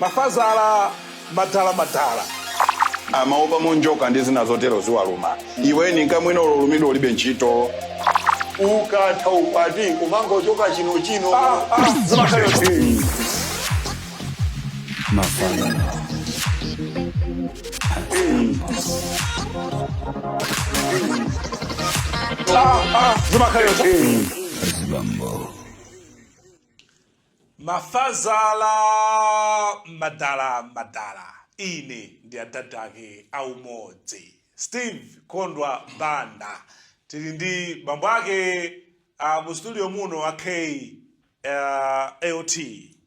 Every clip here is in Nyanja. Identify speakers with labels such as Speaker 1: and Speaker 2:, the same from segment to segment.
Speaker 1: Mafazala madala madala.
Speaker 2: Amaopa monjoka ndi zina zotero ziwaluma. Iwe nkamwino ulumidwa ulibe ntchito.
Speaker 3: Ukatha ukwati kumangochoka chino chino.
Speaker 1: Zimakhala.
Speaker 4: Mafazala.
Speaker 1: Zimakhala.
Speaker 4: Azibambo.
Speaker 1: Mafazala madala madala. Ine ndi adadake aumodzi Steve Kondwa Banda. Tili ndi bambo ake mu studio muno a K LT.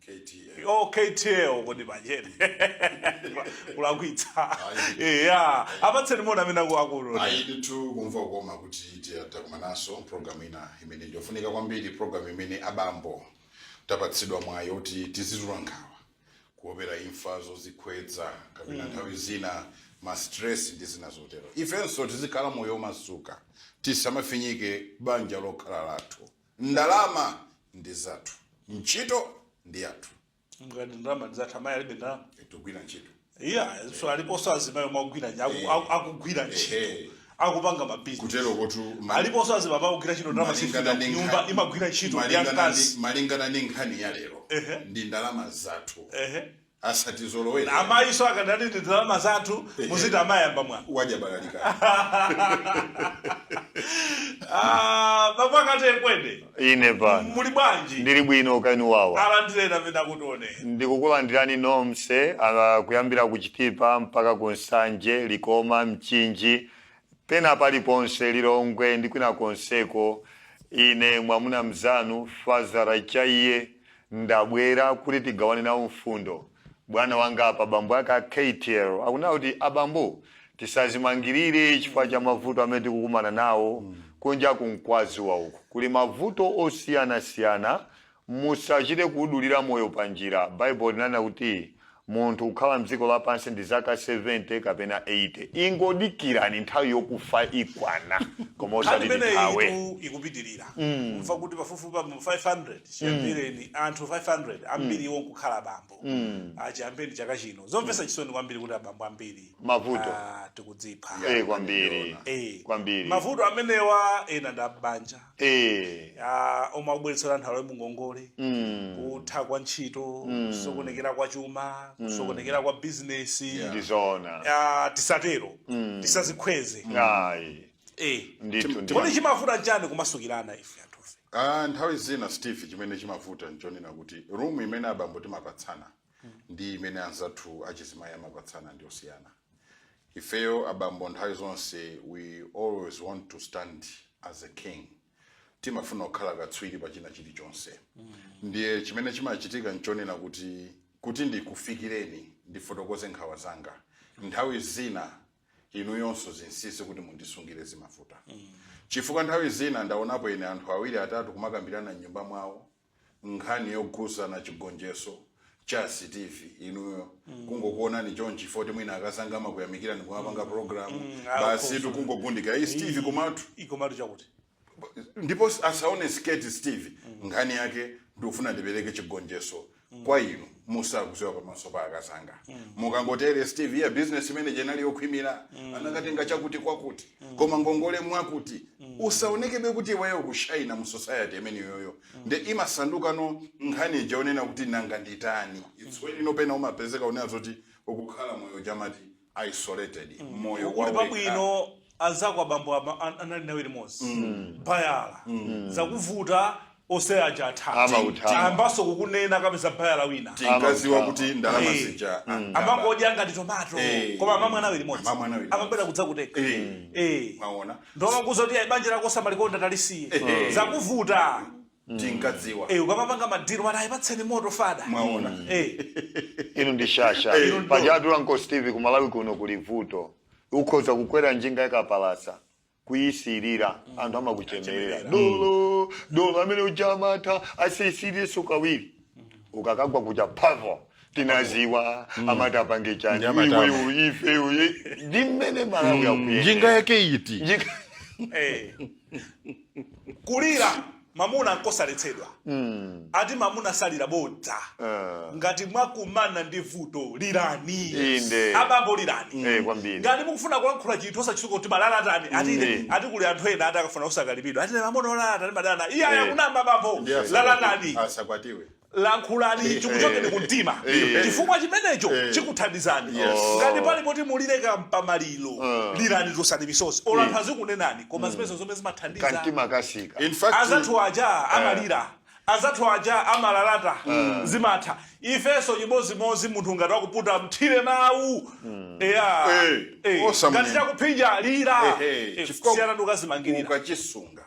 Speaker 2: KTL.
Speaker 1: Oh, KTL, kodi pachene kulakwitsa? Yeah, apatseni moni amene akulu.
Speaker 2: Ayi ndithu, kumva kukoma kuti takumananso program ina imene ndiofunika kwambiri, program imene abambo tapatsidwa mwayi kuti tizitula nkhawa, kuopera imfa zozikhwedza kapena nthawi zina ma stress ndi zina zotero. Ifenso tizikhala moyo omasuka, tisamafinyike. Banja lokhala lathu, ndalama ndi zathu, ntchito ndi yathu.
Speaker 1: Ngati ndalama ndizathu, amayi alibe ndalama?
Speaker 2: Tikugwira ntchito.
Speaker 1: Iya, so aliponso azimayi omwe akugwira ntchito, akupanga mabizinesi.
Speaker 2: Kutero kotu
Speaker 1: Aliponso azibaba akugwira ntchito, ndalama
Speaker 2: malingana
Speaker 1: sifika
Speaker 2: ndi
Speaker 1: nyumba, imagwira ntchito ndi yamkazi.
Speaker 2: Malingana ndi nkhani ya lero, ndi ndalama zathu, asatizolowere.
Speaker 1: Amayiso akadati ndi ndalama zathu, muziti amayi amba mwana.
Speaker 2: Wajabalalika.
Speaker 1: Ah, baba akati kwende.
Speaker 3: Ine pano.
Speaker 1: Muli bwanji?
Speaker 3: Ndili bwino, kani wawa?
Speaker 1: Alandireni amene akutione.
Speaker 3: Ndikukulandirani nonse, kuyambira ku Chitipa mpaka ku Nsanje, Likoma, Mchinji, pena paliponse, Lilongwe ndi kwina konseko. Ine mwamuna mzanu Fazara Chaiye ndabwera kuti tigawane nawo mfundo. Bwana wanga apa, bambo ake a KTL, akunena kuti abambo tisazimangirire chifukwa cha mavuto amene tikukumana nawo kunja kunkwaziwa uku. Kuli mavuto osiyanasiyana, musachite kuudulira moyo pa njira. Baibulo linanena kuti munthu kukhala mdziko lapansi ndi zaka 70 kapena 80. Ingodikirani, nthawi yokufa ikwana, koma
Speaker 1: Nkhani
Speaker 3: osati
Speaker 1: imeneyi
Speaker 3: tithawe.
Speaker 1: itu ikupitirira. Kumva kuti pafupifupi pa 500 chiyambireni, anthu 500 ambiri iwo nkukhala abambo, chiyambireni chaka chino. Zomvetsa chisoni kwambiri kuti abambo ambiri
Speaker 3: Mavuto.
Speaker 1: Tikudzipha.
Speaker 3: Kwambiri. Kwambiri.
Speaker 1: Mavuto amenewa ena ndi abanja, omwe akubweretsera anthu alowe mungongole, kutha kwa ntchito, kusokonekera kwa chuma, kusokonekera kwa bizinesi.
Speaker 3: Ndizoona.
Speaker 1: Tisatero, tisazikhweze.
Speaker 3: Ayi. Ndithu.
Speaker 1: Kodi chimavuta nchani kumasukirana ife anthufe?
Speaker 2: Ah, nthawi zina, Steve, chimene chimavuta nchonena kuti room imene abambo timapatsana ndi imene anzathu achizimayi amapatsana ndi osiyana. Ifeyo abambo nthawi zonse we always want to stand as a king. Timafuna kukhala katswiri pa china chilichonse. Ndiye chimene chimachitika nchonena kuti ndikufikireni, ndifotokoze nkhawa zanga, nthawi zina inuyonso zinsinsi kuti mundisungire zimavuta, chifukwa nthawi zina ndaonapo ine anthu awiri atatu kumakambirana mnyumba mwawo nkhani yoguzana chigonjetso cha Steve, inuyo kungokuonani chonchi, foti mwina akazanga amakuyamikirani kumapanga program, basi tukungogundika, "Iyi Steve kumatu."
Speaker 1: Ikomatu chakuti.
Speaker 2: Ndipo asaone sketi Steve, nkhani yake ndikufuna ndipereke chigonjetso kwa inu musakuziwa pamaso pa akazanga. Mukangotere, "Steve, iya business manager inali yokhwimira, anakatenga chakuti kwakuti, koma ngongole mwakuti," usaonekebe kuti iweyo kushaina mu society imene yoyo. Nde imasanduka no nkhani ija onena kuti nanga nditani? It's when ino pena umapezeka unena zoti ukukhala moyo jamati isolated, moyo
Speaker 1: Uli
Speaker 2: wawekha.
Speaker 1: pabwino, anzako abambo anali nawe limodzi bayala, zakuvuta, ose aja atha.
Speaker 3: Amauthawa.
Speaker 1: Ayambanso kukunena kapeza bayala wina.
Speaker 2: Tinkaziwa kuti ndalama zija
Speaker 1: Amangodya ngati tomato, koma amamwa nawe limodzi.
Speaker 2: Amamwa nawe limodzi.
Speaker 1: Amabwera kudzakutenga.
Speaker 2: Mwaona.
Speaker 1: Ndomakuza kuti banja lako samalikonda, talisiye, zakuvuta.
Speaker 2: Tinkadziwa.
Speaker 1: Ukamapanga madiro mati ayipatseni moto fada.
Speaker 2: Mwaona.
Speaker 3: Inu ndi shasha.
Speaker 1: Inu ndo.
Speaker 3: Pajatu Uncle Steve, kumalawi kuno kuli vuto. Ukhoza kukwera njinga yakapalasa, kuyisilira, anthu amakuchemerera, "Dolo, dolo amene ujamata." Asiyisirirenso kawiri, ukakagwa kuja, phavo, "Tinaziwa, amati apange chani?"
Speaker 2: Ndi amatama.
Speaker 3: Iwe, ife uye ndi mmene Malawi akuyenda.
Speaker 2: Njinga yake iti?
Speaker 1: Kulira. Mamuna nkosaletsedwa. Ati mamuna salira, bodza. Ngati mwakumana ndi vuto, lirani.
Speaker 3: Inde.
Speaker 1: Abambo, lirani.
Speaker 3: Kwambiri.
Speaker 1: Ngati mukufuna kulankhula chinthu osachituka kuti malalatani, ati ine, ati kuli anthu ena ati akafuna osakalipidwa, ati mamuna olalata ndi madana. Iye ayakunama, bambo. Lalatani.
Speaker 2: Asakwatiwe.
Speaker 1: Lankhulani chikuchokeni kumtima, chifukwa chimenecho chikuthandizani. Ngati pali poti mulire kampamaliro, lirani, tusani misozi, olo anthu azikunenani, koma zimenezo zomwe zimathandiza.
Speaker 3: Kantima kasika.
Speaker 2: In fact,
Speaker 1: Azathu aja amalira, azathu aja amalalata, zimatha. Ifenso chimozimozi, munthu ngati wakuputa, mthire mawu, eya.
Speaker 2: Osamunena.
Speaker 1: Ngati chakuphinja, lira.
Speaker 2: Ehe, chifukwa
Speaker 1: Siyana ndi ukazimangirira.
Speaker 2: Ukachisunga,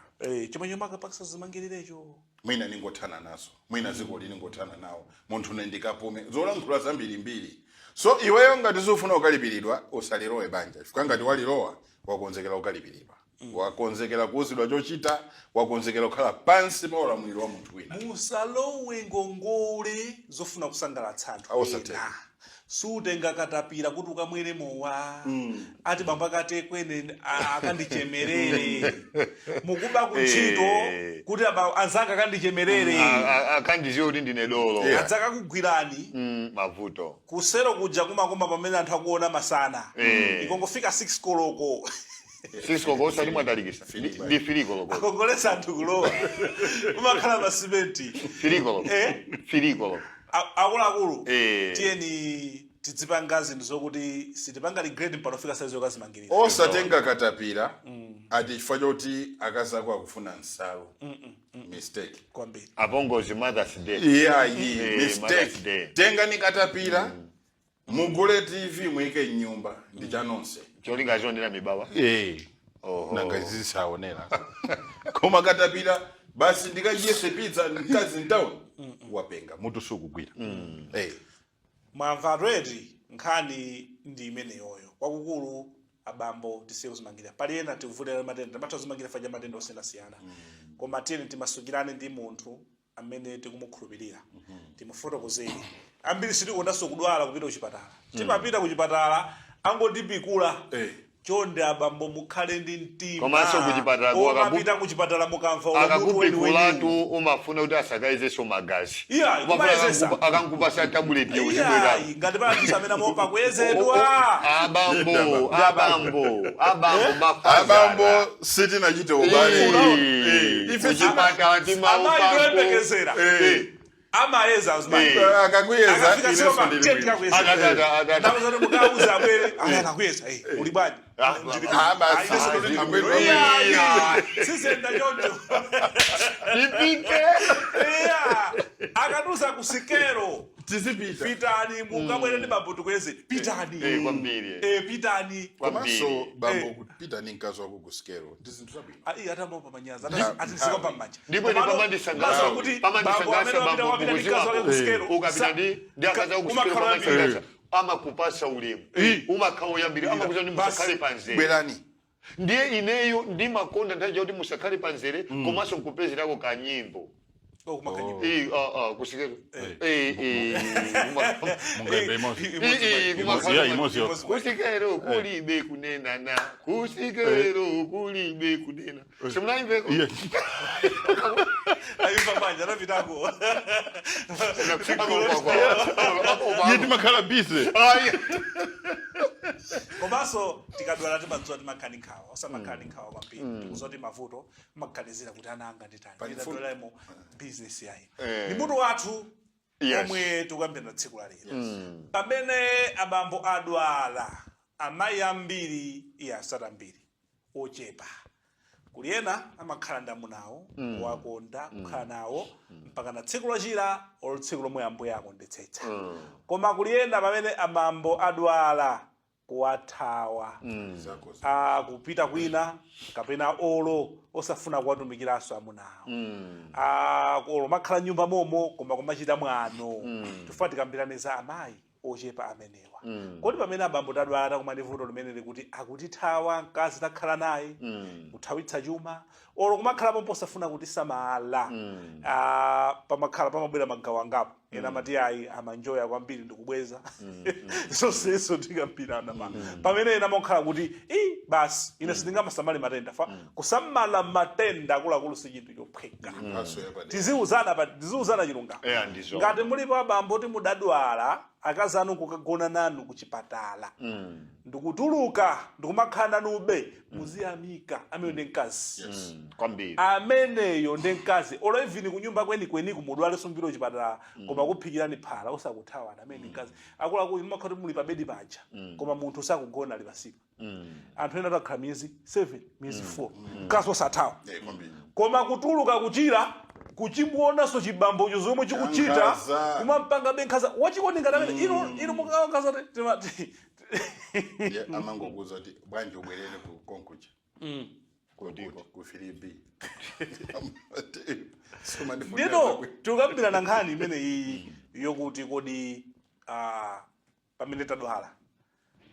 Speaker 1: Chomwe chomaka zimangirirecho.
Speaker 2: Mwina ningothana nazo, mwina dziko lingothana nawo, munthu ne ndikapume zolankhula zambirimbiri. So iweyo ngati sufuna ukalipiridwa, usalilowe banja, chifukwa ngati walilowa, wakonzekera ukalipiridwa, wakonzekera kuuzidwa chochita, wakonzekera kukhala pansi pa ulamuliro wa munthu wina.
Speaker 1: Musalowe ngongole zofuna kusangalatsa anthu
Speaker 2: Awusathe.
Speaker 1: ena. Sutenga katapira kuti ukamwere mowa, ati bambo akate kwene akandichemerere. Mukuba kuntchito kuti anzanga akandichemerere.
Speaker 3: Akandiziwe kuti ndine dolo.
Speaker 1: Adzakakugwirani.
Speaker 3: Mavuto.
Speaker 1: Kusero kuja kumakoma pamene anthu akuona masana. Ikongofika 6 koloko.
Speaker 3: 6 koloko, osati mwatalikisa. Ndi 3 koloko.
Speaker 1: Akongolesa anthu kulowa, kumakhala masimenti.
Speaker 3: 3 koloko. 3 koloko.
Speaker 1: Akuluakulu, tiyeni tidzipanga zinthu zokuti sitipanga regret mpanofika saizi yokazimangirira.
Speaker 2: Osatenga katapira ati chifukwa choti akazako akufuna nsalu, mistake.
Speaker 1: Kwambiri.
Speaker 3: Apongozi, Mother's Day.
Speaker 2: Iyayi.
Speaker 3: Mother's
Speaker 2: Mistake.
Speaker 3: Day.
Speaker 2: Tengani katapira, mugule TV, muyike mnyumba, ndi chanonse.
Speaker 3: Cholinga chonena mibawa. Oho.
Speaker 2: Nanga zisaonera? Koma katapira basi, ndikachiyese pizza mkazi mtown, wapenga mutu, sukugwira.
Speaker 1: Mwamva redi, nkhani ndi imeneyoyo. Kwakukulu, abambo, tisiye kuzimangirira. Pali ena tikuvutira matenda, timatha kuzimangira faja matenda osiyanasiyana, koma tiyeni timasukirane ndi munthu amene tikumukhulupirira, timufotokozere. Ambiri sitikondanso kudwala kupita kuchipatala, timapita kuchipatala angotipikula. Chonde abambo, mukhale ndi mtima.
Speaker 3: Komanso kuchipatala
Speaker 1: Omapita kuchipatala mukamva ulo mutu
Speaker 3: akakupikulatu,
Speaker 1: weniweniwu.
Speaker 3: Umafuna kuti asakayezenso magazi.
Speaker 1: Iya,
Speaker 3: Umafuna
Speaker 1: kumayezesa.
Speaker 3: Akankupasa tablet uzibwera.
Speaker 1: Iyayi, ngati pala anthu amene amaopa kuyezedwa.
Speaker 3: Abambo, abambo, abambo, mafazana.
Speaker 2: Abambo sitinachite ubale.
Speaker 3: Ife kuchipatala
Speaker 1: Amayi
Speaker 3: timaopa.
Speaker 1: toyembekezera amayeza azimayi.
Speaker 2: Akakuyeza,
Speaker 1: Akafika
Speaker 2: inenso
Speaker 1: soma,
Speaker 2: ndili
Speaker 1: tiye
Speaker 2: bwino.
Speaker 1: tikakuyeza. Ndamuzati mukauza abwere, ayi, akakuyeza, uli bwanji? Ndili bwino.
Speaker 2: Ah, basi.
Speaker 1: Ayi, inenso ndili
Speaker 2: Ambwino,
Speaker 1: bwino.
Speaker 2: ambwino.
Speaker 1: Iya, sizenda choncho.
Speaker 3: Lipike.
Speaker 1: Iya, akatuza kusikero,
Speaker 2: Tizipita.
Speaker 1: Pitani, mukabwere ndi bambo tikuyeze, pitani.
Speaker 3: Kwambiri.
Speaker 1: Pitani.
Speaker 2: Komanso
Speaker 3: Kwambiri.
Speaker 2: bambo, kupita ndi mkazi wako kusikero ndi zinthu zabwino.
Speaker 1: Ayi, atambopa manyazi, ati pa mmanja.
Speaker 3: Ndipo ine pamandisangalatsa
Speaker 1: kuti bambo amene wapita, wapita ndi mkazi wake kusikero.
Speaker 3: Ukapita ndi akazi ako kusikero,
Speaker 1: Umakhala
Speaker 3: pamandisangalatsa, amakupasa ulemu, umakhala oyambira, amakuza kuti musakhale panzere.
Speaker 2: Bwerani.
Speaker 3: Ndiye ineyo ndimakonda nthawi kuti musakhale panzere, komanso nkupezerako kanyimbo.
Speaker 1: Oh, kumakanyimbo.
Speaker 3: Ah, ah, kusikero.
Speaker 5: Mungaimbe imodzi.
Speaker 3: Kumakhala
Speaker 5: Yeah, imodzi yokha.
Speaker 3: Kusikero kulibe kunenana, kusikero kulibe kunena. Simunaimveko?
Speaker 5: Yeah.
Speaker 1: Ayimba manja anapitako.
Speaker 5: Iye timakhala busy.
Speaker 1: Komanso tikadwala timadziwa timakhala ndi nkhawa, osamakhala ndi nkhawa kwambiri. Tikuzoti mavuto maganizira kuti ana anga nditani nditadwalamo, business yayi. Ndi mutu wathu omwe tikuyambira tsiku la lero. Pamene abambo adwala, amayi ambiri, iye asati ambiri, ochepa, kuli ena amakhala ndi amunawo, wakonda kukhala nawo mpaka na tsiku lochira olo tsiku lomwe Ambuye akondetsetsa. Koma kuli ena pamene abambo adwala, kuwathawa,
Speaker 2: Zako
Speaker 1: kupita kwina, kapena olo osafuna kuwatumikiranso amunawo, olo makhala nyumba momo koma kumachita mwano. Tifuna tikambirane za amayi Ochepa amenewa. Kodi pamene abambo tadwala, takumana ndi vuto limene likuti akutithawa mkazi takhala naye, kuthawitsa chuma olo kumakhalapo posafuna kutisamala, pamakhala pamabwera magawo angapo. Ena amati ayi, amanjoya kwambiri ndikubweza zonsezo, tikambirana pa pamene ena amakhala kuti i basi, ine sindingamasamale matenda fa kusamala matenda akuluakulu si chinthu chophweka.
Speaker 2: Mphatso yapadera.
Speaker 1: Tiziuzana tiziuzana chilungamo.
Speaker 3: Eya, ndizo.
Speaker 1: Ngati mulipo abambo ti mudadwala, akazi anu kukagona nanu kuchipatala ndikutuluka ndikumakhala nanube, muziyamika, ameneyo ndi mkazi.
Speaker 3: Kwambiri.
Speaker 1: Ameneyo ndi mkazi. Olo even kunyumba kwenikweni mudwale sumbiro chipatala, koma kuphikirani phala osakuthawana, amene ndi mkazi. Akuluakulu, inu makhala kuti muli pa bedi paja, koma munthu sakugona, ali pasipo. Anthu ena atakhala miyezi 7, miyezi 4, mkazi osathawa.
Speaker 2: Eh, kwambiri.
Speaker 1: Koma kutuluka, kuchira, kuchimuonanso chibambocho zomwe chikuchita,
Speaker 2: Chankhaza.
Speaker 1: kumampanga benkhaza wachikondi ngati amene inu mukankhaza.
Speaker 2: Ye amangokuza kuti bwanji ubwerere ku konkuja
Speaker 3: Kutiko?
Speaker 2: Ku Filipi.
Speaker 1: Ndino tikukambirana nkhani imene iyi yokuti kodi pamene tadwala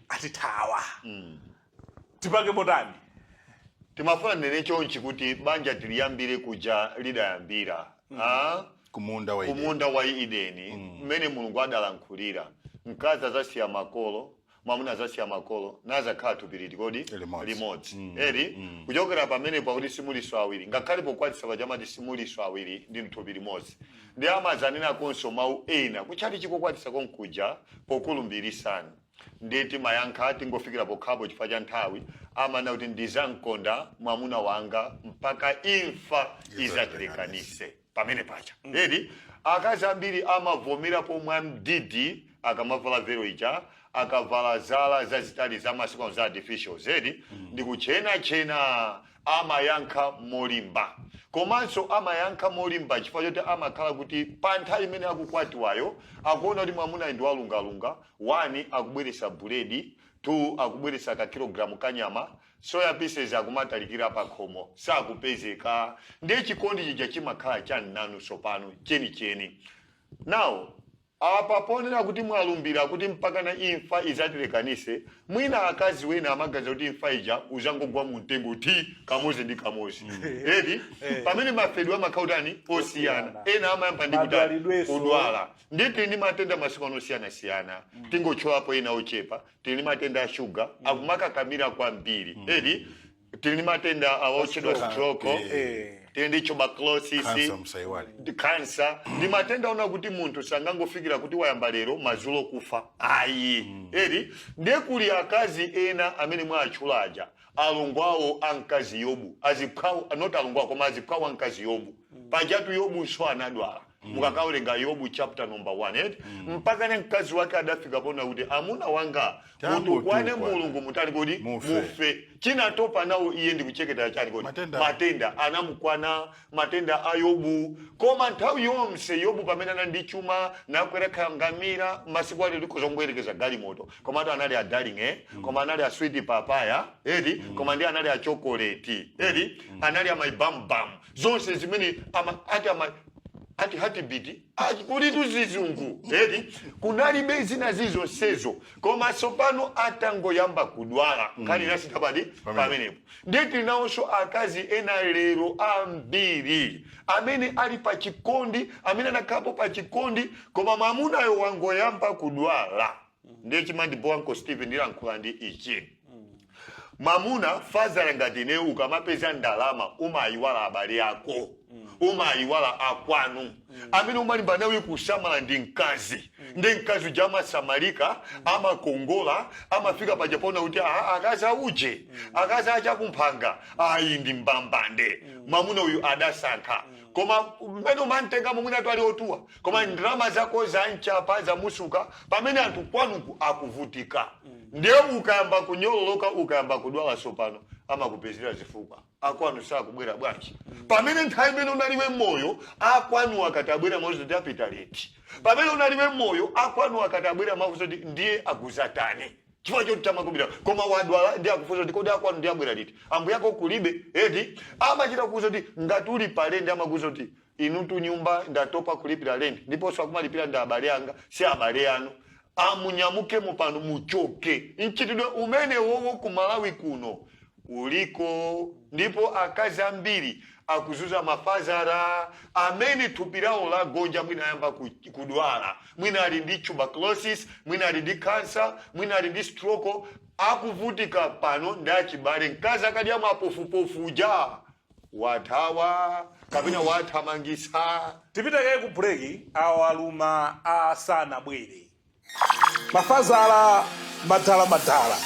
Speaker 1: atithawa, tipange motani?
Speaker 3: Timafuna nene chonchi kuti banja tiliyambire kuja lidayambira. Ah?
Speaker 2: Kumunda wa Edeni.
Speaker 3: Kumunda wa Edeni, mmene Mulungu adalankhulira, mkazi azasiya makolo, mwamuna azasiya makolo, nazakhala thupi liti kodi?
Speaker 2: Limodzi.
Speaker 3: Limodzi, eri. Kuchokera pamenepo akuti simuliso awiri, ngakhale pokwatisa pachamati simuliso awiri, ndi thupi limodzi. Ndi amazanena mawu ena kutchati chikokwatisa konkuja pokulumbirisani, ndi timayankha tingofikira pokhapo chifukwa cha nthawi. Amana kuti ndizamkonda mwamuna wanga mpaka imfa izatilekanise. Pamene pacha eri akazi ambiri amavomera pomwe amdidi akamavala vero ija, akavala zala zazitali za masiku ano za artificial zedi ndi kuchenachena, amayankha molimba. Komanso amayankha molimba chifukwa choti amakhala kuti pa nthawi imene akukwatiwayo akuona kuti mwamuna ndi walungalunga. 1, akubweresa buledi; 2, akubweresa ka kilogramu kanyama; soya pieces akumatalikira pa khomo sakupezeka. Ndiye chikondi chija chimakhala cha nanu sopano chenicheni. Now apa ponena kuti mwalumbira kuti mpaka na imfa izatilekanise, mwina akazi wena amaganiza kuti imfa ija uzangogwa mu mtengo ti kamozi ndi kamozi, edi. Pamene mafedwe amakhala utani? Osiyana. Ena amayamba ndi kutani?
Speaker 1: Madwalidweso.
Speaker 3: Kudwala. Ndi tili ndi matenda masiku ano osiyanasiyana, tingotchulapo ena ochepa. Tili ndi matenda a shuga, akumakakamira kwambiri, edi. Tili ndi matenda awotchedwa stroke, tili ndi tuberculosis,
Speaker 2: Cancer, msaiwale.
Speaker 3: Kansa. Ndi matenda ona kuti munthu sangangofikira kuti wayamba lero madzulo kufa, ayi, eri. Ndiye kuli akazi ena amene mwatchula aja, alongo awo a mkazi Yobu, aziphwawo, not alongo awo, koma aziphwawo a mkazi Yobu. Pajatu Yobu nso anadwala. Mukakawerenga Yobu chapter number 1, eti, mpaka ne mkazi wake adafika pona kuti amuna wanga mutukwane
Speaker 2: Tangotukwana.
Speaker 3: Mulungu, mutali kodi?
Speaker 2: Mufe.
Speaker 3: Mufe. Chinatopa nawo iye ndikucheketera chani kodi?
Speaker 2: Matenda.
Speaker 3: Matenda anamukwana, matenda a Yobu. Koma nthawi yonse Yobu pamene anali ndi chuma, nakwera khangamira, masiku ali likozongoyerekeza galimoto, komatu anali a darling, eh? Koma anali a sweet papaya, edi. Koma ndi anali a chocolate, edi. Anali a maibambam, zonse zimene ama, ati ama ati heartbeat kuli tuzizungu, edi, kunalibe zina zizonsezo. Koma tsopano atangoyamba kudwala, nkhani inasintha pati? Pamenepo. Ndiye tili nawonso akazi ena lero ambiri amene ali pa chikondi, amene anakhalapo pa chikondi, koma mwamunayo wangoyamba kudwala. Ndiye chimandibowa nko Stephen, ndilankhula ndi ichi: mwamuna fazala ngati ine, ukamapeza ndalama umayiwala abale ako, umayiwala akwanu. Amene umalimba nawe kusamala ndi mkazi. Ndi mkazi uja amasamalika, amakongola, amafika paja pona kuti "Ah, akazi auje, akazi achakumphanga ayi ndi mbambande." Mwamuna uyu adasankha, koma mmene umamtenga mwina twali otuwa, koma ndalama zako za mchapa zamusuka, pamene anthu kwanuku akuvutika. Ndiye ukayamba kunyololoka, ukayamba kudwala, sopano amakupezera zifukwa, akwanu sakubwera bwanji? Pamene nthawi imene unaliwe moyo, akwanu akati abwera mafuso kuti apita liti? Pamene unaliwe moyo, akwanu akati abwera mafuso kuti ndiye akuzatani chifukwa choti chamakubira? Koma wadwala, ndi akufunsa kuti kodi akwanu ndi abwera liti? Ambuyako kulibe, eti. Amachita kuuza kuti ngati uli pa lendi, amakuuza kuti inutu nyumba ndatopa kulipira lendi, ndiponso akumalipira ndi abale anga, si abale anu. Amunyamukemo pano, muchoke. Mchitidwe umene wowo ku Malawi kuno uliko, ndipo akazi ambiri akuzuza mafazara amene thupi lawo lagonja. Mwina ayamba kudwala, mwina ali ndi tuberculosis, mwina ali ndi cancer, mwina ali ndi stroke, akuvutika pano ndi achibale. Mkazi akadya mapofupofu uja wathawa kapena wathamangisa.
Speaker 1: Tipiteke ku break. Awaluma asanabwere mafazala madala madala.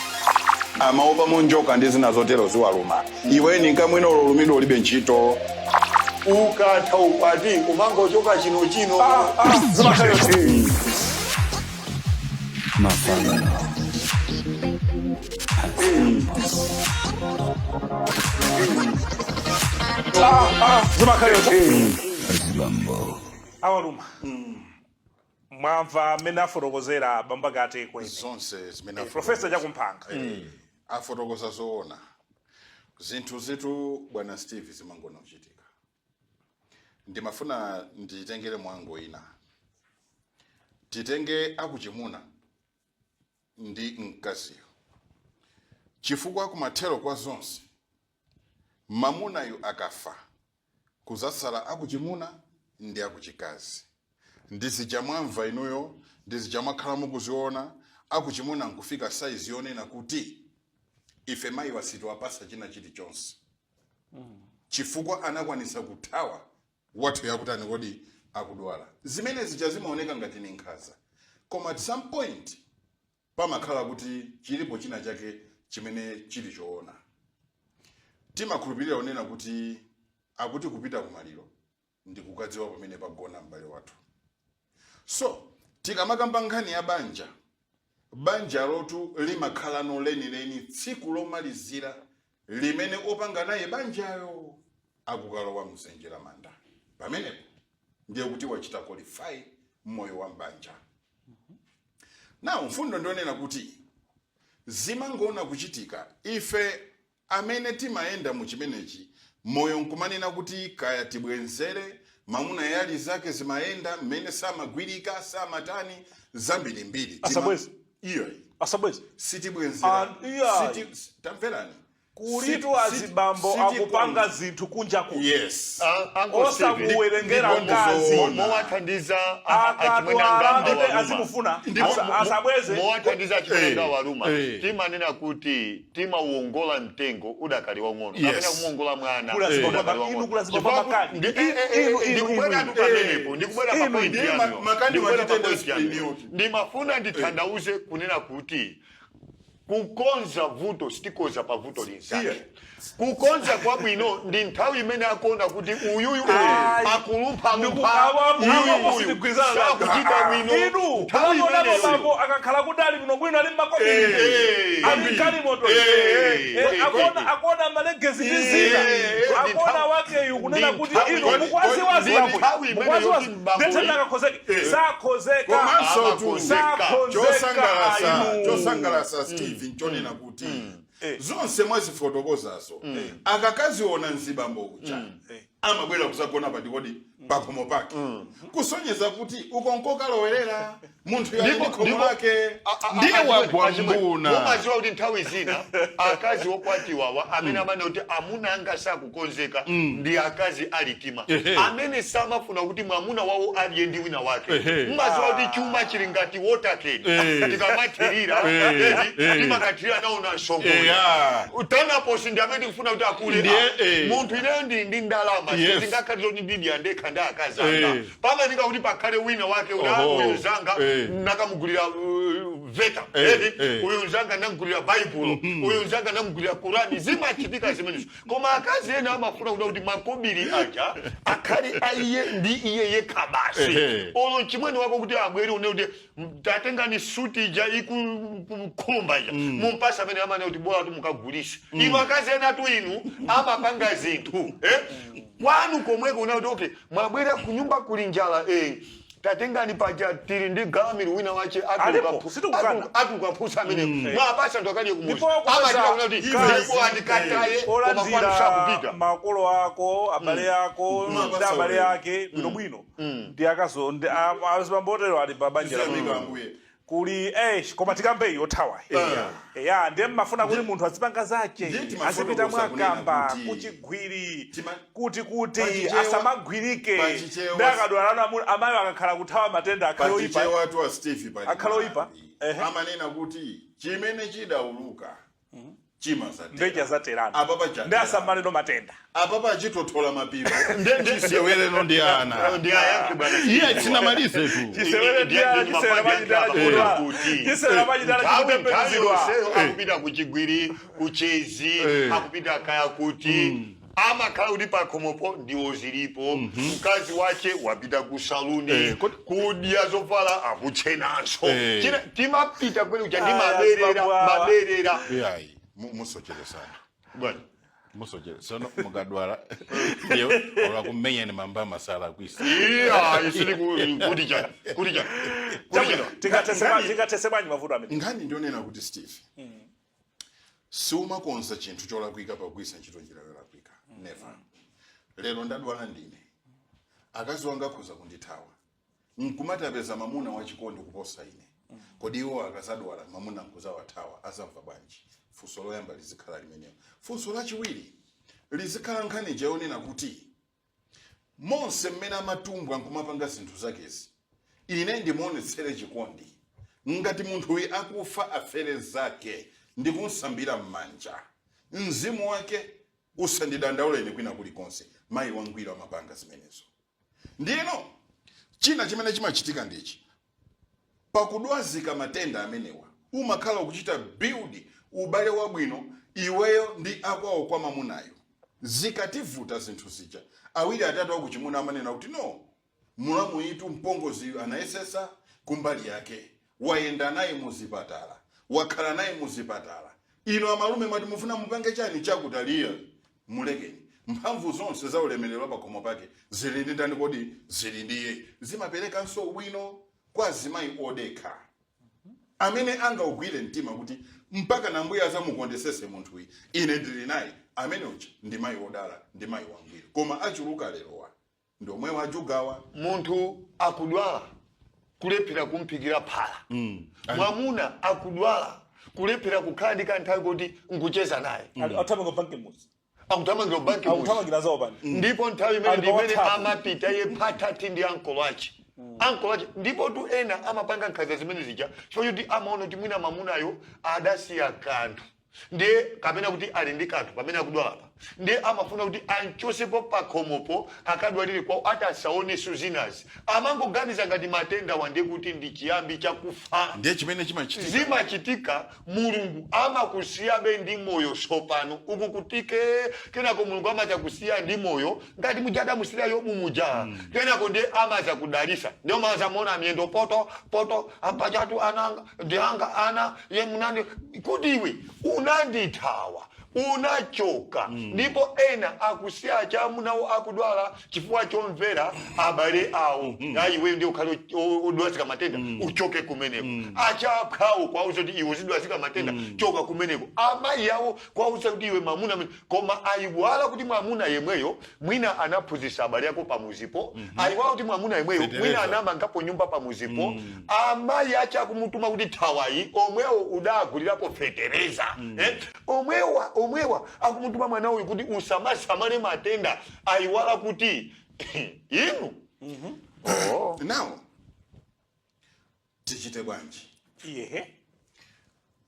Speaker 2: Amaopa munjoka ndi zina zotero ziwaluma. Iweni nkamwino ulumidwe ulibe ntchito.
Speaker 3: Ukatha ukwati umangochoka chino chino.
Speaker 1: Zimakhayo.
Speaker 4: Mafano.
Speaker 1: Zimakhayo.
Speaker 4: Azibambo.
Speaker 1: Awaluma, mwamva amene afotokozera bambakate kwene?
Speaker 2: Zonse zimene
Speaker 1: Professor Chakumphanga.
Speaker 2: Afotokoza zoona. Zinthu zitu, bwana Steve, zimangona kuchitika. Ndimafuna nditengere mwango ina, titenge akuchimuna ndi mkaziyo, chifukwa kumathero kwa zonse mamunayu akafa kuzasala akuchimuna ndi akuchikazi. Ndizija mwamva inuyo, ndizija mwakhala mukuziona. Akuchimuna nkufika saizi yonena kuti ife mayi wasitiwapasa china chilichonse chifukwa anakwanisa kuthawa wathu yakutani kodi akudwala. Zimene zija zimaoneka ngati ni nkhanza, koma at some point pamakhala kuti chilipo china chake chimene chili choona. Timakhulupirira kunena kuti akuti kupita kumaliro ndi kukadziwa pamene pagona m'bale wathu. So tikamakamba nkhani ya banja, banja lotu limakhalano lenileni tsiku lomalizira limene opanga naye banjayo akukalowa mdzenje la manda. Pamenepo ndiye kuti wachita qualify moyo wa mbanja. Now mfundo ndionena kuti zimangona kuchitika. Ife amene timayenda mu chimenechi moyo nkumanena kuti kaya tibwenzere mamuna yali zake zimayenda mmene samagwirika samatani zambirimbiri.
Speaker 1: Asabweze.
Speaker 2: Iyo.
Speaker 1: Asabweze.
Speaker 2: Sitibwenzera.
Speaker 1: Ah, iya.
Speaker 2: Tamverani.
Speaker 1: Kulitu azibambo akupanga zinthu kunja kuno.
Speaker 2: Yes.
Speaker 1: Osamuwerengera
Speaker 2: Ndipo
Speaker 1: mkazi.
Speaker 2: ndizoona.
Speaker 3: Mowathandiza
Speaker 1: Akadwala ndipe azimufuna asabweze.
Speaker 3: Mowathandiza achimwenanga waluma, timanena kuti timauwongola mtengo udakali wang'ono kapena kumuwongola mwana
Speaker 1: Kula zibaba
Speaker 3: udakali
Speaker 1: inu
Speaker 3: wang'ono.
Speaker 1: kula zibaba
Speaker 3: Chifukwa
Speaker 1: makani.
Speaker 3: Ndikubwera
Speaker 1: Inu,
Speaker 3: tu pamenepo, ndikubwera pa
Speaker 1: Inu,
Speaker 3: point
Speaker 2: ndiye
Speaker 3: yanuyo.
Speaker 2: makani
Speaker 3: Ndikubwera pa
Speaker 2: wachitenda
Speaker 3: point yanuyo.
Speaker 2: spleen yoti.
Speaker 3: Ndimafuna ndithandauze kunena kuti kukonza vuto sitikoza pa vuto linzake. Kukonza kwabwino ndi nthawi imene akuona kuti uyuyu
Speaker 1: Ayi.
Speaker 3: akulumphalumpha,
Speaker 1: Awo
Speaker 3: uyuyu
Speaker 1: sitigwirizana nazo.
Speaker 3: sakuchita bwino.
Speaker 1: Inu
Speaker 3: Nthawi
Speaker 1: kumaonapo
Speaker 3: imeneyo.
Speaker 1: bambo akakhala kuti ali bwinobwino, ali mmakobiri, ali mgalimoto, akuona malegezi ndi zina, akuona wakeyu kunena kuti inu mukwaziwazi
Speaker 3: ndi
Speaker 1: bambo
Speaker 3: nthawi imeneyo
Speaker 1: mukwaziwazi
Speaker 3: kuti bambo
Speaker 1: ndethenda akakhozeke sakhozeka.
Speaker 2: Komanso tu
Speaker 1: Sakhozeka.
Speaker 2: chosangalasa
Speaker 1: Inu.
Speaker 2: chosangalasa, Steve, nchonena kuti zonse mwazifotokozazo akakaziona mzibambo uja amabwera kuzagona patikodi pakhomo pake, kusonyeza kuti uko nkokalowerera munthu yali ndi khomo lake.
Speaker 5: Ndiye wagwa mbuna.
Speaker 3: Mumaziwa kuti nthawi zina akazi okwatiwawa amene amanena kuti amuna anga sakukonzeka ndi akazi alitima amene samafuna kuti mwamuna wawo aliye ndi wina wake. Mumaziwa kuti chuma chili ngati water can, tikamathirira timakathirira nawo na msongole. Tanaposi ndi amene tikufuna kuti akule.
Speaker 5: Ndiye,
Speaker 3: Munthu ineyo ndi ndalama, sindingakhale kuti ndidya ndekha ndi akazi anga. Pamanika kuti pakhale wina wake una uyu mzanga nakamugulira veta, uyu mzanga namugulira Baibulo, uyu mzanga namugulira Kurani. Zimachitika zimenezo, koma akazi ena amafuna kuda kuti makobiri aja akhale aiye ndi iye yekha basi. Olo chimwene wako kuti abwere une kuti tatengani suti ija ikukhumba ija mumpasa amene amane kuti bola tu mukagulise. Inu akazi ena tu inu amapanga zinthu kwanu komweko una kuti okay, mwabwera kunyumba kuli njala, tatengani paja tili ndi galamiri wina wache.
Speaker 1: Alipo, sitikukana.
Speaker 3: Atuluka amene mwapasa anthu akadye kumuzi.
Speaker 1: Ndipo kupeza
Speaker 3: Amachita kuna kuti
Speaker 1: kazi,
Speaker 3: ndipo andikataye, koma kwanu
Speaker 1: olandira
Speaker 3: sakupita.
Speaker 1: Makolo ako, abale ako ndi abale ake bwinobwino ndi akazo ndi azibambo otero ali pa banja la
Speaker 2: Tiyamika Ambuye.
Speaker 1: Kuli koma tikambe iyo thawa ya, ndiye mmafuna kuti munthu azipanga zake,
Speaker 2: Ndiye timafotokoza
Speaker 1: azipita
Speaker 2: kunena
Speaker 1: mwakamba
Speaker 2: kuti
Speaker 1: kuchigwiri, kuti asamagwirike.
Speaker 2: Pachichewa
Speaker 1: Ndi akadwala amayi akakhala kuthawa matenda, akhale oyipa.
Speaker 2: Pachichewa watu wa Steve pali
Speaker 1: Akhala oyipa.
Speaker 2: mwambi. Amanena kuti chimene chidawuluka chimazatera.
Speaker 1: Ndecha zaterana.
Speaker 2: Apa pachatera.
Speaker 1: Ndi asamaleno matenda.
Speaker 2: Apa pachitothola mapiko.
Speaker 5: Chisewereno ndi ana.
Speaker 3: Ndi ayankhe, bwana.
Speaker 5: Iye sinamalize tu.
Speaker 1: Chisewere ndi ana, chisewera pachitala chikudwala, chisewera pachitala chikutembenuzidwa.
Speaker 3: Yonseyo akupita kuchigwiri, kuchezi, akupita kaya kuti, amakhala kuti pakhomopo ndiwo zilipo, mkazi wache wapita ku saluni, kudya, zovala akutchenanso. Timapita kwene kuja ndi
Speaker 1: Aya,
Speaker 3: maberera.
Speaker 1: zibabwa.
Speaker 3: Maberera.
Speaker 5: Iyayi, musocheresana.
Speaker 3: Bwana.
Speaker 5: Musochere sono mukadwala ndiye olakumenyani mamba masala kwisa.
Speaker 3: Iya, isili kuti chani, kuti chani, kuti chani?
Speaker 1: Tingathese bwanji mavuto amene?
Speaker 2: Nkhani ndionena kuti, Steve, siumakonza chinthu cholakwika pagwisa ntchito njira yolakwika, never. Lero ndadwala ndine, akazi wanga akhoza kundithawa nkumati apeza mamuna wachikondi kuposa ine. Kodi iwo akazadwala, mamuna nkuzawathawa, azamva bwanji? Funso loyamba lizikhala limenelo. Funso lachiwiri lizikhala nkhani yonena kuti monse mmene amatumbwa nkumapanga zinthu zakezi, ine ndimuonetsere chikondi. Ngati munthuyu akufa, afere zake, ndikunsambira m'manja, mzimu wake usandidandauleni kwina kulikonse. Mayi wangwiro amapanga zimenezo. Ndiyeno china chimene chimachitika ndichi: pakudwazika matenda amenewa, umakhala ukuchita build ubale wabwino iweyo ndi akwawo kwa mamunayo. Zikativuta zinthu zija, awiri atatu akuchimuna amanena kuti, "No, mulamuyitu mpongozi anayesesa kumbali yake, wayenda naye muzipatala, wakhala naye muzipatala. Ino amalume mwati mufuna mupange chani chakutaliya, mulekeni. Mphamvu zonse za ulemerero pakhomo pake zili ndi ndani kodi? Zili ndiye." Zimaperekanso ubwino kwa azimayi odekha amene angaugwire mtima kuti mpaka na Mbuye azamukondesese munthuyi, ine ndili naye. Amene uja ndi mayi wodala, ndi mayi wangwiro. Koma achuluka lerowa ndi omwe wajugawa.
Speaker 3: Munthu akudwala, kulephera kumphikira phala. Mwamuna akudwala, kulephera kukhala ndi kanthawi kuti nkucheza naye.
Speaker 1: Athamanga banki muzi.
Speaker 3: Akuthamangira banki muzi.
Speaker 1: Akuthamangira zawo pani.
Speaker 3: Ndipo nthawi imene
Speaker 1: Ali pa
Speaker 3: ndimene
Speaker 1: WhatsApp.
Speaker 3: amapita ye patati ndi ankolo ache, ankolo ache. Ndipo tu ena amapanga nkhanza zimene zija chifukwa choti amaona kuti mwina mamunayo adasiya kanthu, ndiye kapena kuti ali ndi kanthu pamene akudwalapa, ndiye amafuna kuti anchosepo pakhomopo, akadwalire kwawo, ati asaoneso zinazi. Amangoganiza ngati matenda wa ndiye kuti ndi chiyambi chakufa.
Speaker 2: Ndiye chimene chimachitika.
Speaker 3: Zimachitika, Mulungu amakusiyabe ndi moyo. Sopano uku kutike, kenako Mulungu amaza kusiya ndi moyo ngati muja adamusira Yobu muja. Kenako ndiye amaza kudalisa, ndiyo maza muona miyendo poto poto apachatu ananga ndianga ana ye munandi kuti iwe unandithawa, unachoka. Ndipo ena akusiya chamunawo akudwala chifukwa chomvera abale awo. Ayi, iwe ndiye ukhale udwazika matenda, uchoke kumeneko. Achaphawo kwauza kuti iwe uzidwazika matenda, choka kumeneko. Amayi awo kwauza kuti iwe mwamuna koma ayiwala kuti mwamuna yemweyo mwina anaphunzitsa abale ako pamuzipo. Ayiwala kuti mwamuna yemweyo mwina
Speaker 2: Fetereza.
Speaker 3: anamangapo nyumba pamuzipo. Amayi ache akumutuma kuti thawayi, omwewo udagulirapo fetereza, eh? Omwewa, omwewa akumutuma mwana uyu kuti usamasamale matenda. Ayiwala kuti inu, oh.
Speaker 2: Now tichite bwanji?
Speaker 1: Iyehe.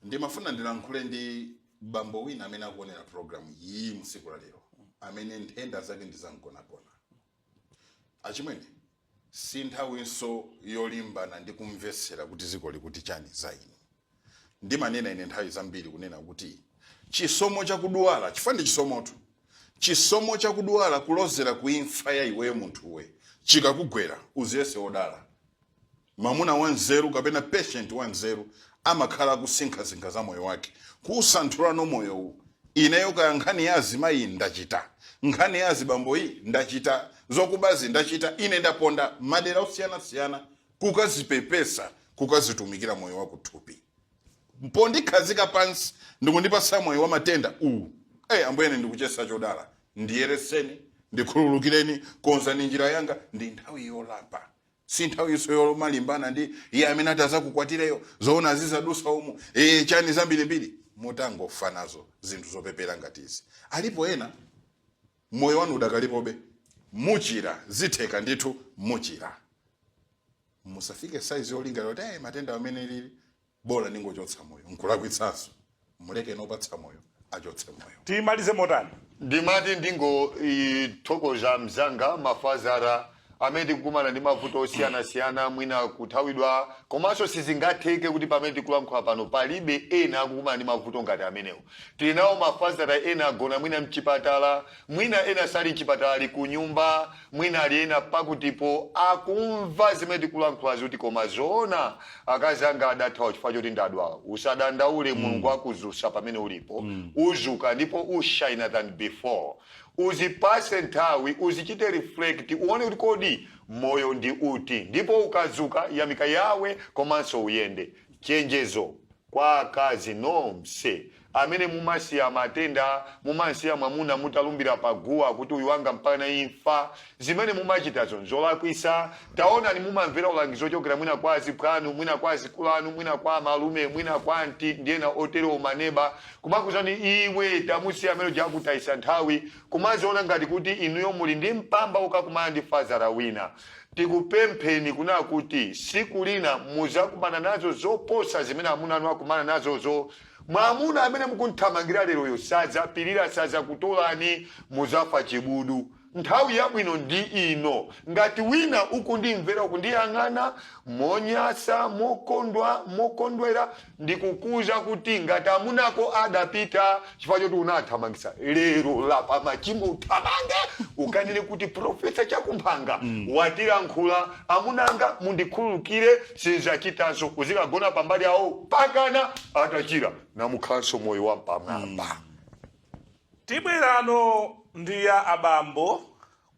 Speaker 2: Ndimafuna ndilankhule ndi bambo wina amene akuonera program iyi msiku la lero, amene nthenda zake ndi zamgonagona. Achimwene, si nthawinso yolimbana ndi kumvetsera kuti ziko likuti chani za inu. Ndimanena ine nthawi zambiri kunena kuti chisomo chakudwala, chifukwa ndi chisomotu, chisomo chakudwala kulozera ku imfa ya iweyo munthuwe, chikakugwera uziyese wodala. Mwamuna wanzeru kapena patient wanzeru amakhala akusinkhasinkha za moyo wake, kusanthulano moyowu. Ineyo kaya nkhani ya azimayi ndachita, nkhani ya azibamboyi ndachita, zokubazi ndachita, ine ndaponda madera osiyanasiyana kukazipepesa, kukazitumikira moyo wakuthupi, pondikhazika pansi ndikundipasa moyo wa matenda uwu. Hey, Ambuyene, ndikuchesa chodala, ndiyereseni, ndikhululukireni, konzani njira yanga. Ndi nthawi yolapa. Si nthawi iso yomalimbana ndi iye amene ati azakukwatireyo, zoona zizadusa umu, chani zambirimbiri, mutangofa nazo zinthu zopepera ngati izi. Alipo ena moyo wanu udakalipobe, muchira, zitheka ndithu, muchira. Musafike saizi yolinga yoti matenda amene lili bola ningochotsa moyo, nkulakwitsanso. Muleke nopatsa moyo achotse moyo.
Speaker 1: Timalize motani?
Speaker 3: Ndimati ndingothokoza mzanga mafazara amene tikukumana ndi mavuto osiyanasiyana, mwina kuthawidwa, komanso sizingatheke kuti pamene tikulankhula pano palibe ena akukumana ndi mavuto ngati amenewo. Tili nawo mafazara ena agona mwina mchipatala, mwina ena sali mchipatala, ali ku nyumba, mwina ali ena pakutipo akumva zimene tikulankhula kuti koma zoona akazi anga adathawa chifukwa choti ndadwala. Usadandaule, Mulungu akuzusa pamene ulipo, uzuka ndipo ushine than before. Uzipase nthawi, uzichite reflect, uone kuti kodi moyo ndi uti, ndipo ukazuka yamika yawe komanso uyende. Chenjezo kwa akazi nonse amene mumasiya matenda, mumasiya mwamuna mutalumbira paguwa kuti uyu wanga mpaka imfa, zimene mumachitazo nzolakwisa. Taonani, mumamvera ulangizo ochokera mwina kwa aziphwanu, mwina kwa azikulanu, mwina kwa malume, mwina kwa anti ndi ena otero, maneba, kumakuzani iwe tamusiya amene ujakutayisa nthawi, kumaziona ngati kuti inuyo muli ndi mpamba ukakumana ndi fazara wina. Tikupempheni kuna kuti siku lina muzakumana nazo zoposa zimene amuna anu akumana nazozo. Mwamuna amene mukunthamangira leroyo sadzapirira, sadzakutolani, muzafa chibudu. Nthawi yabwino ndi ino. Ngati wina ukundimvera, ukundiyang'ana monyasa, mokondwa, mokondwera, ndikukuza kuti ngati amunako adapita chifukwa choti unathamangisa, lero lapa machimo, uthamange ukanene kuti Professor Chakumphanga watilankhula, amunanga mundikhululukire, sinzachitanso. Uzikagona pambali awo pakana atachira namukhalanso moyo wa mpamwamba.
Speaker 1: Tibwerano ndi ya abambo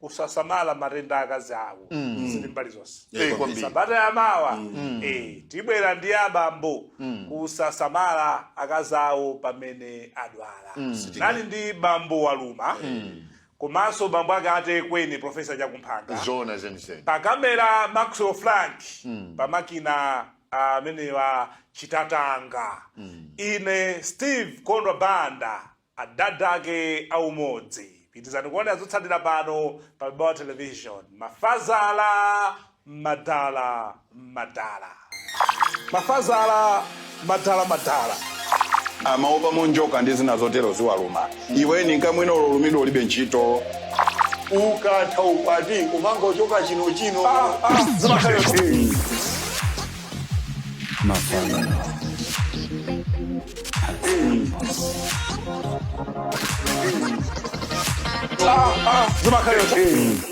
Speaker 1: kusasamala matenda akazi awo, zili mbali zonse.
Speaker 3: Kwambiri.
Speaker 1: Sabata yamawa tibwera ndi abambo kusasamala akazi awo pamene adwala. Nali ndi bambo Waluma komanso bambo ake atekweni Professor Chakumphanga.
Speaker 3: Zona zenizeni.
Speaker 1: Pakamera Maxwell Frank, pamakina amenewa Chitatanga. Ine Steve Kondwa Banda, adadake aumodzi. Pitizani kuona zotsatira pano pa Mibawa Television. Mafazala madala madala, mafazala madala madala.
Speaker 2: Amaopa monjoka ndi zina zotero ziwaluma. Iwe ninkamwino ulumidwe ulibe ntchito.
Speaker 3: Ukatha ukwati umangochoka chino chino.
Speaker 1: Zimakhala.
Speaker 4: Mafano.
Speaker 1: Zimakhala.